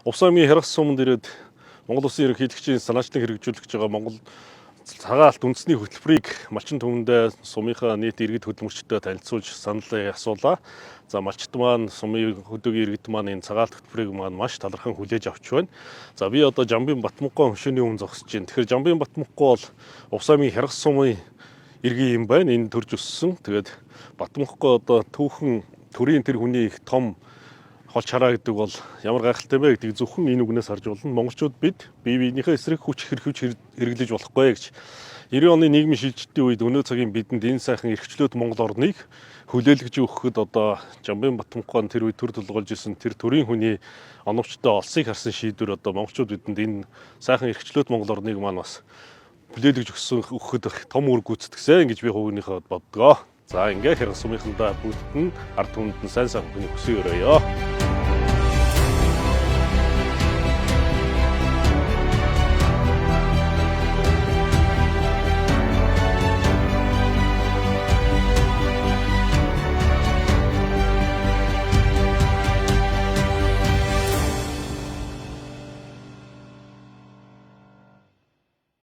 Увс аймгийн Хяргас суманд ирээд Монгол Улсын ерөнхийлөгчийн санаачлан хэрэгжүүлэх гэж байгаа Монгол цагаан алт үндэсний хөтөлбөрийг малчин түмэндээ сумынхаа нийт иргэд хөдөлмөрчдөд танилцуулж саналаа асуулаа. За, малчид маань, сумын хөдөөгийн иргэд маань энэ цагаан алт хөтөлбөрийг маань маш талархан хүлээж авч байна. За, би одоо Жамбын Батмунхгой хошууны өмнө зогсож байна. Тэгэхээр Жамбын Батмунхгой бол Увс аймгийн Хяргас сумын иргэн юм байна. Энэ төрж өссөн. Тэгээд Батмунхгой одоо түүхэн төрийн тэр хүний их том холч хараа гэдэг бол ямар гайхалтай бэ гэдгийг зөвхөн энэ үгнээс харж болно. Монголчууд бид бие биенийхээ эсрэг хүч хэрхвч хэрэглэж болохгүй гэж 90 оны нийгмийн шилжилтийн үед өнөө цагийн бидэнд энэ сайхан эрхчлөөт Монгол орныг хүлээлгэж өгөхөд одоо Жамбын Батмунхгой тэр үед төр тулгуулж исэн тэр төрийн хүний оновчтой олсыг харсан шийдвэр одоо монголчууд бидэнд энэ сайхан эрхчлөөт Монгол орныг маань бас хүлээлгэж өгсөн өгөхөд том үр гүйцэтгсэн гэж би хувийнхээ боддгоо. За, ингээ Хяргас сумынхандаа бүгдд нь, ард түмэнд нь сайн сайхан хүний хүсэн өрөөё.